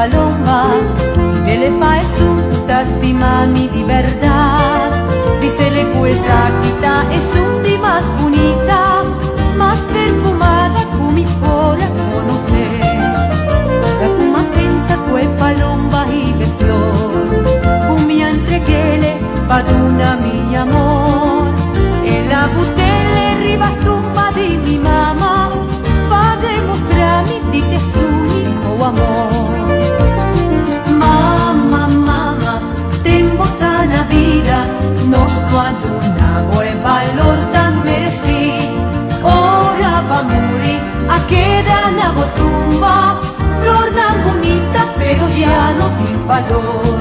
Palomba, Dele pa esun ku ta stima mi di bèrdat. Bisele ku esaki ta esun di mas bunita, mas perfumada ku mi por a konosé. Ora ku m'a pensa ku e palomba hiba e flor ku mi a entreg'ele pa duna mi amor, el a but'ele riba tumba di mi mama pa demostrá mi di t'e s'úniko amor. Mama, mama, den bo ta na bida, nos no a duna bo e balor tan meresí. Ora b'a muri, a keda na bo tumba flornan bunita, pero ya no tin balor.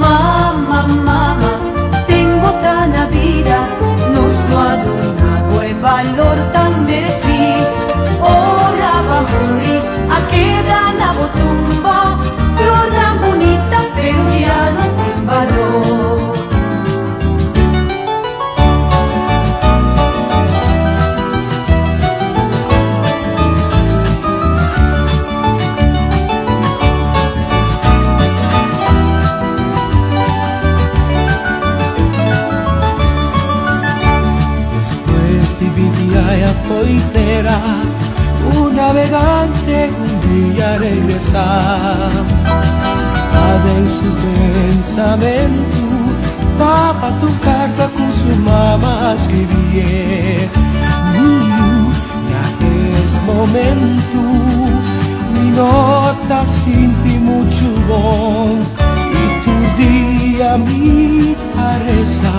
Mama, mama, den bo ta na bida, nos no a duna bo e balor tan meresí. Ora b'a muri, a keda na bo tumba flornan bunita, pero ya no tin balor. Despues di 20 aña fo'i tera, un navegante un dia a regresá. Den su pensamentu tabata un karta ku su mama a skirbié. Mi yu, na es momentu mi no ta sinti muchu bon i tur dia mi ta resa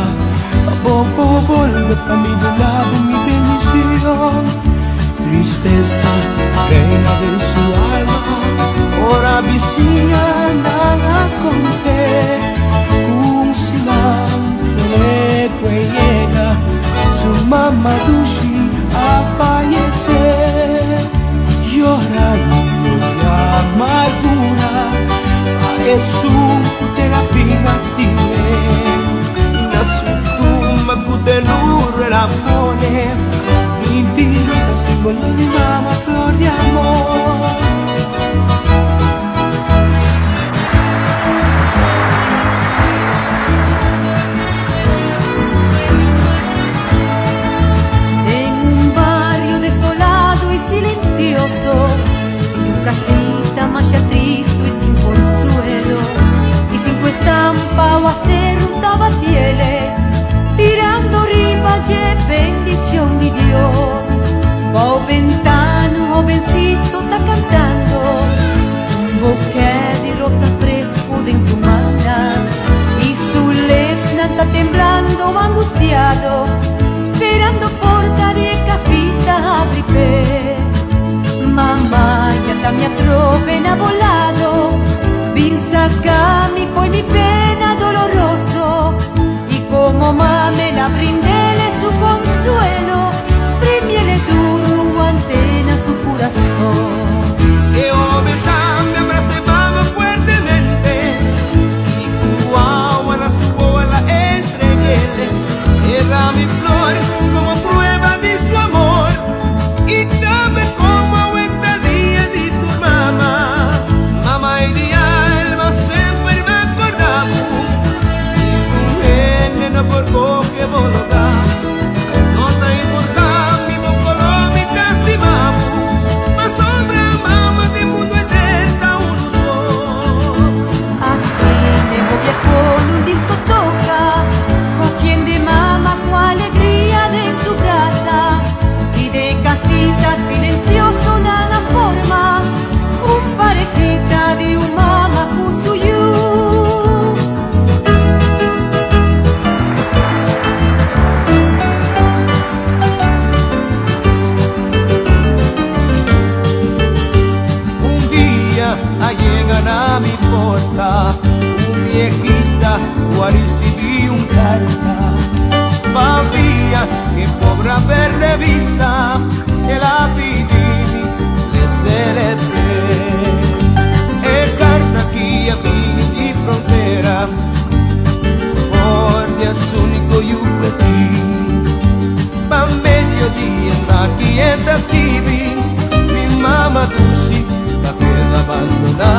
pa bo por bolbe pa mi duna bo mi bendicion. Tristesa reina den su alma ora bisiñanan a cont'é un siman promé cu e yega su mama dushi a fayecé. Yorando di amargura pa esun cu te la fin a stim'é. Na su tumba cu telur el a pone 20 rosa, simbolo di mama, flor di amor. En un barrio desolado y silencioso, en un casita masha tristu i sin consuelo, y cinco estampa o hacer un tabatiele, tirando riba ye bendición de Dios. Bou ventana un jovencito ta cantando, un buquet di rosa fresco den su man, y su lepnan ta temblando angustiado, esperando porta di casita habri p'e. Mama, ya ta mi atrobe n'a volado, bin saca mi fo'i mi pena doloroso. Y como mama el a brind'ele su consuelo, primiele duro ante na su corazón. E homber tambe a brasa mama fuertemente i ku awa na su wowo el a entreg'é. Era mi flor komo prueba di su amor i tambe komo dia di tu mama. Mama di alma, semper m'a korda bo. Ningun hende no por kohe bo lugá. No ta importá mi bo koló, mi ta stima bo. Pasobra mama den mundu henter ta unu so. Así me voy con un disco toca, cogiendo mama con alegría de su brasa y de casita silencioso nada forma un parejita de un mama con su yu. Un dia a yega na mi porta un viejita ku a risibí un karta. Pabia ku pober a pèrdè bista, el a pidi mi les'é p'e. E karta aki a bini di frontera, for di su úniko yu ku e tin. Pa mediodia esaki e ta skibi: Mi mama dushi a keda abandoná.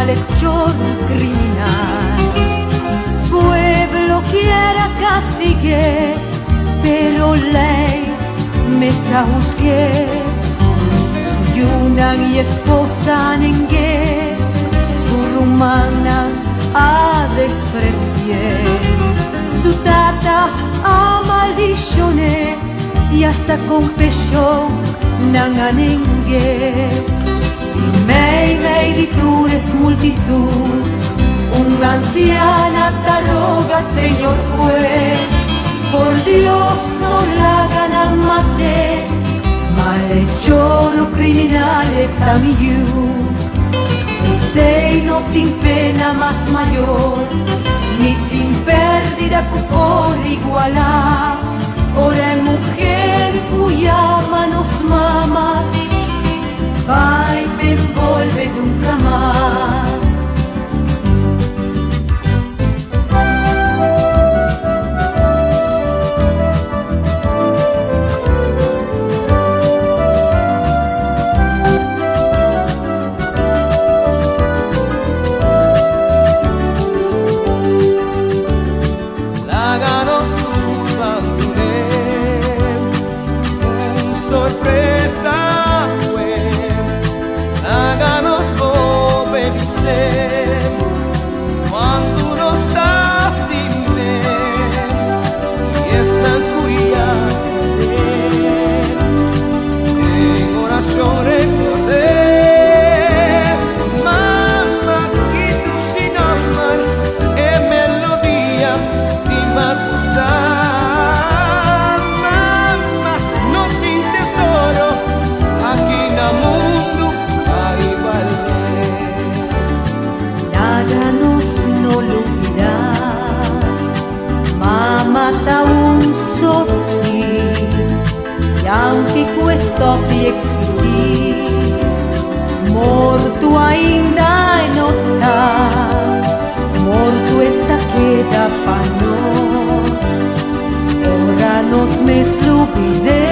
Malhechor criminal. Pueblo quiera castigue, pero ley me juzgué. Su yunan y esposa nengue, su rumana a desprecié. Su tata a maldicioné y hasta confesó nanganengue. Y mei mei di es multitud, una anciana te roga, señor juez, por Dios no la ganan mate, malhechor o criminal tamiyu. Sei no tin pena más mayor, ni tin pérdida por igualar. Ora mujer cuya manos mama, va y me envolve nunca más. Sorpresa fue, háganos obedecer cuando nos lastime y están cuidando en oración recordé, mamá que tu sin amar es melodía y más gusta. Mata un sopli, y aunque questo di existir, morto ainda nota, morto esta queda pa nos, ora nos me slupide.